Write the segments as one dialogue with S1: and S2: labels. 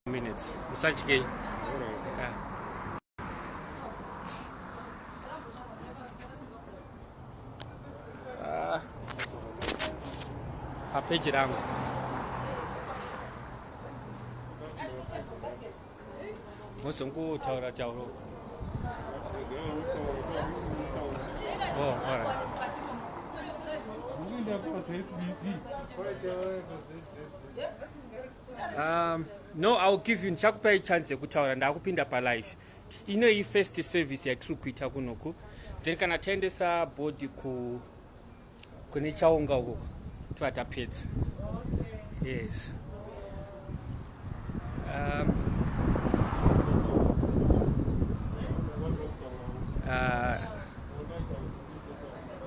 S1: Minutes musatyei. Ah. Papeji rangu. Mozongotaura tauro. Oh, all right. No, I will give you, ndichakupai chance yekutaura ndakupinda palife ino iyi first service yatiri kuita kunoku, then kana taendesa body ku kune chaunga uko tova tapedza. Yes.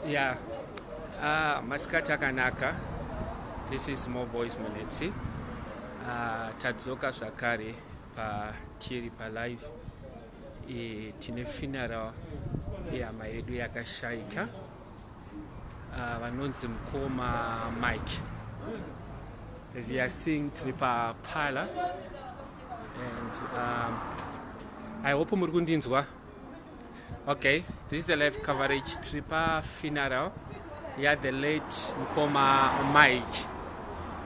S1: Yeah. Masikati akanaka. This is More Boys Munetsi. Tadzoka zvakare patiri palive. Tine funeral yehama yedu yakashaika, vanonzi mukoma Mike. As you are seeing, tiri paparlour and I hope muri kundinzwa. Okay, this is a live coverage. Tiri pafuneral ya the late mukoma Mike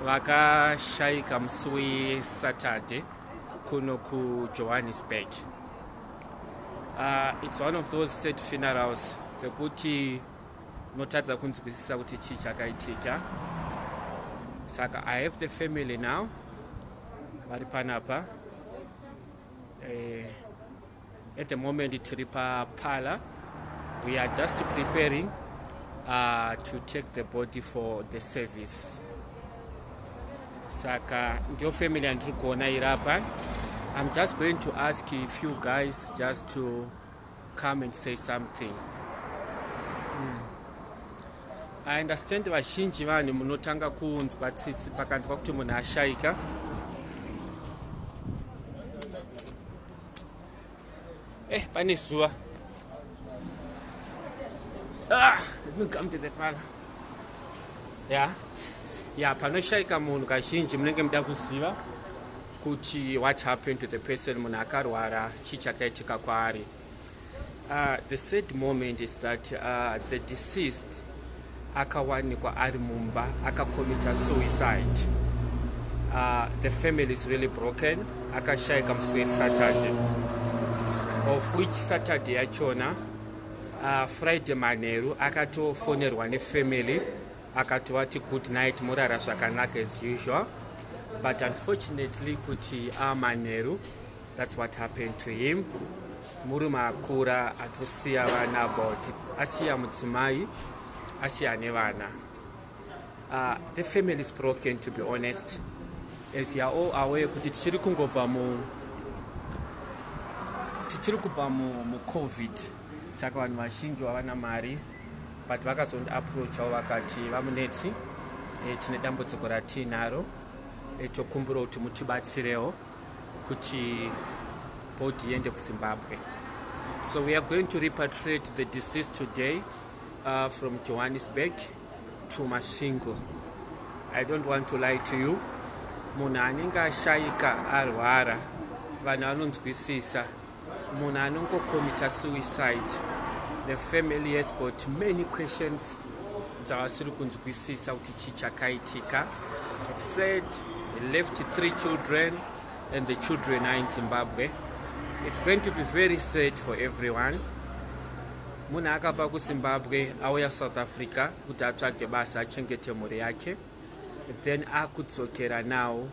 S1: vakashaika musi weSaturday kuno kuJohannesburg. It's one of those sad funerals dzekuti unotadza kunzwisisa kuti chii chakaitika. Saka I have the family now vari panapa. At the moment tiri paparlour. We are just preparing to take the body for the service. Saka ndiyo family yandiri kuona iri apa. I'm just going to ask if you guys just to come and say something. I understand vazhinji vanhu munotanga kunzwa tsitsi pakanzwa kuti munhu ashaika. Pane zuva. Ah, let me come to the parlour. Yeah, panoshaika munhu kazhinji munenge muda kuziva kuti what happened to the person, munhu akarwara, chii chakaitika kwaari. The sad moment is that the deceased akawanikwa ari mumba akacommita suicide. The family is really broken. Akashaika musi weSaturday, of which Saturday yachona, Friday manheru akatofonerwa nefamily akatovati good night, murara zvakanaka as usual, but unfortunately kuti amanheru, that's what happened to him. Murume akura atosiya vana, about asiya mudzimai, asiya nevana. The family is broken, to be honest. As you are all aware kuti tichiri kubva muCovid, saka vanhu vazhinji vavana mari, but vakazondiapproachawo vakati, "VaMunetsi, tine dambudziko ratiinaro, tokumbura kuti mutibatsirewo kuti body iende kuZimbabwe." So we are going to repatriate the deceased today from Johannesburg to Masvingo. I don't want to lie to you, munhu anenge ashayika arwara, vanhu vanonzwisisa. Munhu anongocommita suicide, the family has got many questions dzavasiri kunzwisisa kuti chii chakaitika. It said he left three children and the children are in Zimbabwe. It's going to be very sad for everyone. Munhu akabva kuZimbabwe auya South Africa kuti atsvage basa, achengete mhuri yake, then akudzokera now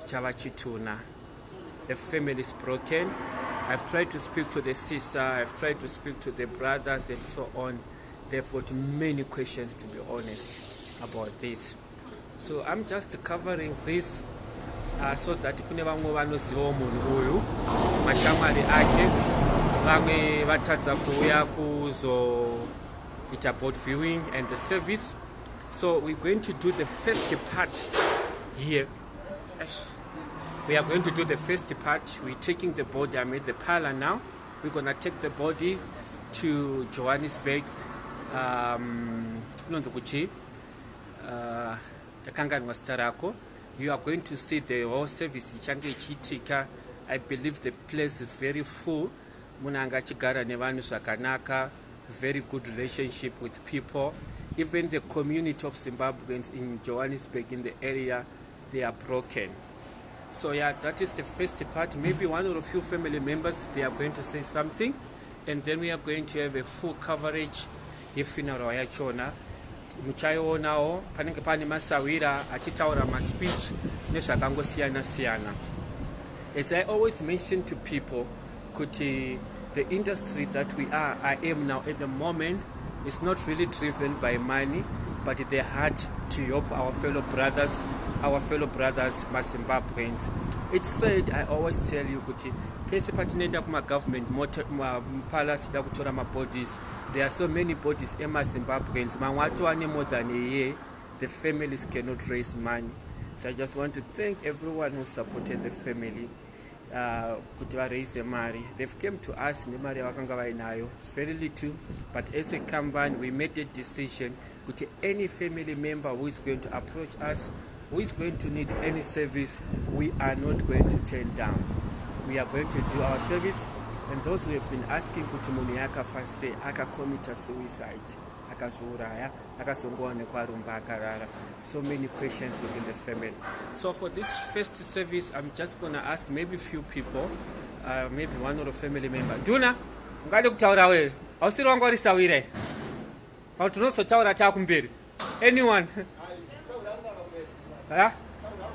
S1: chava chitunha. The family is broken. I've tried to speak to the sister, I've tried to speak to the brothers and so on. They've got many questions, to be honest, about this. So I'm just covering this so that kune vamwe vanozivawo munhu uyu, mashamwari ake, vamwe vatadza kuuya kuzoita body viewing and the service. So we're going to do the first part here. We are going to do the first part. We're taking the body. I'm at the parlor now. We're gonna take the body to Johannesburg. Inonzi kuchi, takanganwa zita rako. You are going to see the whole service ichange ichiitika. I believe the place is very full. Munhu anga achigara nevanhu zvakanaka, very good relationship with people. Even the community of Zimbabweans in Johannesburg, in the area, they are broken. So yeah, that is the first part. Maybe one or a few family members, they are going to say something, and then we are going to have a full coverage yefuneral yachona. Muchaionawo panenge pane masawira achitaura maspeech nezvakangosiyana siyana. As I always mention to people kuti the industry that we are, I am now at the moment, is not really driven by money, but the heart to help our fellow brothers, our fellow brothers maZimbabweans. It's said, I always tell you kuti pese patinoenda kumagovernment palace tida kutora mabodies, there are so many bodies emaZimbabweans, mamwe atova nemore than a year. The families cannot raise money. So I just want to thank everyone who supported the family kuti varaise mari. They've came to us nemari yavakanga vainayo. It's very little, but as a company we made a decision kuti any family member who is going to approach us, who is going to need any service, we are not going to turn down. We are going to do our service. And those who have been asking kuti munhu yakafa sei, akacommita suicide, akazviuraya, akazongoonekwa rumba akarara. So many questions within the family. So for this first service, I'm just gonna ask maybe few people, maybe one or a family member. Nduna, ungade kutaura were hausiri wanga warisawira pakuti tinozotaura taakumberi. Anyone?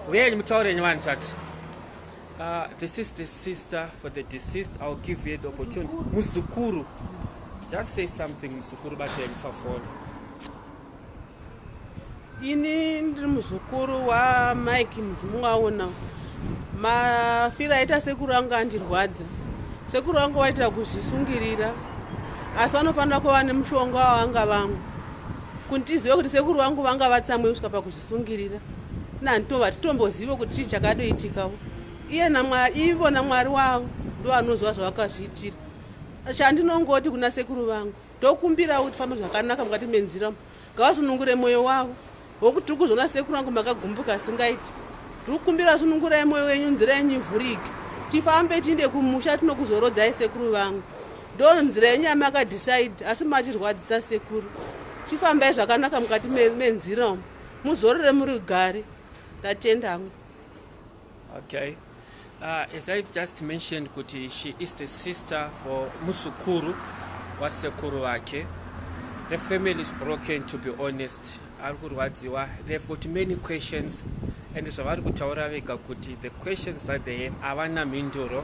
S1: Uyai mutaurenyi vanhu tati. This is the sister for the deceased. I'll give you the opportunity. Muzukuru. Just say something, muzukuru, bateni fafoni.
S2: Ini ndiri muzukuru waMike Mudzimu waona. Mafiro aita sekuru angu andirwadza. Sekuru vangu vaita kuzvisungirira, asi vanofanira kuva nemushonga wavanga vamwe kuti tizive kuti sekuru vangu vanga vatsamwe kusvika pakuzvisungirira. Hatitombozive kuti chii chakadoitikawo. Iye ivo naMwari wavo ndo vanoziva zvavakazviitira. Chandinongoti kuna sekuru vangu, ndokumbirawo kuti fambe zvakanaka mukati menzira, ngavasunungure mwoyo wavo wokuti tiri kuzoona sekuru vangu makagumbuka asingaiti. Ndiri kukumbira, sunungurai mwoyo wenyu, nzira yenyu ivhurike, tifambe tiinde kumusha tinokuzorodzai sekuru vangu. Ndo nzira yenyu yamakadecide, asi matirwadzisa sekuru. Chifambai zvakanaka mukati menzira umu, muzorore murugare. Ndatenda hangu.
S1: Okay. As I just mentioned, kuti she is the sister for muzukuru wasekuru vake. The family is broken, to be honest. Ari kurwadziwa. They've got many questions, and zvavari kutaura vega kuti the questions that they have havana mhinduro.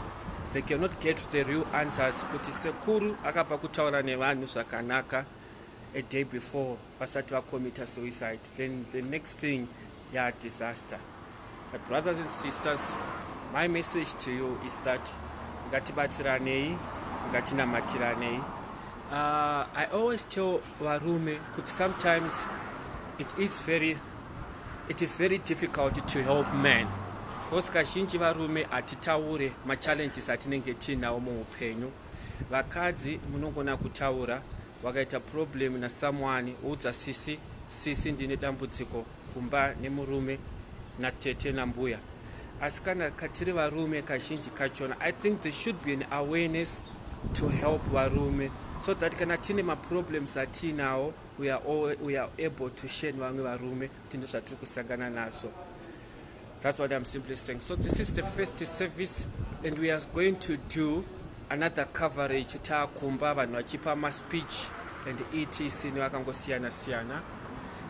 S1: They cannot get the real answers kuti sekuru akabva kutaura nevanhu zvakanaka a day before vasati vacommita suicide, then the next thing ya disaster. But brothers and sisters, my message to you is that ngatibatsiranei, ngatinamatiranei. I always tell varume kuti sometimes it is very difficult to help men because kazhinji varume hatitaure machallenges atinenge tiinawo muupenyu. Vakadzi munogona kutaura, wakaita problem nasomeone, udza sisi, "Sisi, ndine dambudziko kumba nemurume natete nambuya." Asi kana katiri varume, kazhinji kachona I think there should be an awareness to help varume so that kana tine maproblems atiinawo, we are able to share nevamwe varume kuti ndozvatiri kusangana nazvo. That's what I'm simply saying. So this is the first service, and we are going to do another coverage taakumba, vanhu vachipa maspeech and etc nevakangosiyana siyana.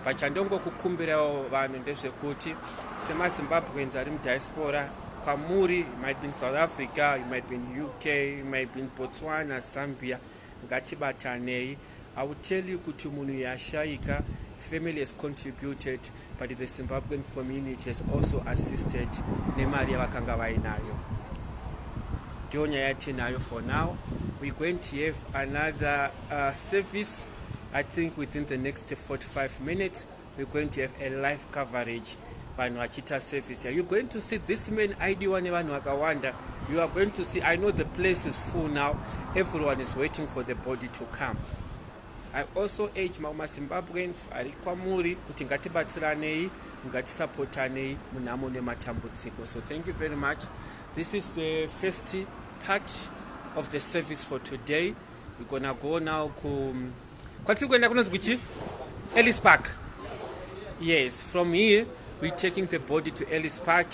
S1: Pachandongokukumbirawo vanhu ndezvekuti semaZimbabweans ari mudiaspora, kwamuri, you might be in South Africa, you might be in UK, you might be in Botswana, Zambia, ngatibatanei. I will tell you kuti munhu yashayika, family has contributed, but the Zimbabwean community has also assisted nemari yavakanga vainayo. Ndiyo nyaya yatinayo for now. We're going to have another service. I think within the next 45 minutes we're going to have a live coverage, vanhu vachiita service. You're going to see this man aidiwa nevanhu vakawanda. You are going to see, I know the place is full now. Everyone is waiting for the body to come. I also urge mamwe maZimbabweans vari kwamuri kuti ngatibatsiranei, ngatisapotanei munhamo nematambudziko. So thank you very much. This is the first part of the service for today. We're gonna go now ku kwatiri kuenda kunonzi kuchi Ellis Park. Yes, from here we're taking the body to Ellis Park.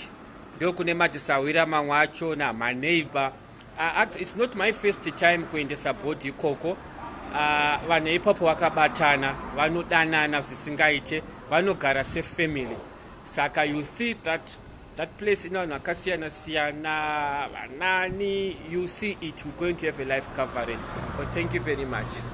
S1: Ndokune madzisahwira mamwe acho namaneighbor. It's not my first time kuendesa body ikoko. Vanhu ipapo vakabatana, vanodanana zvisingaite, vanogara sefamily. Saka you see that that place ina vanhu vakasiyana siyana, vanani. You see it, we're going to have a live coverage. But thank you very much.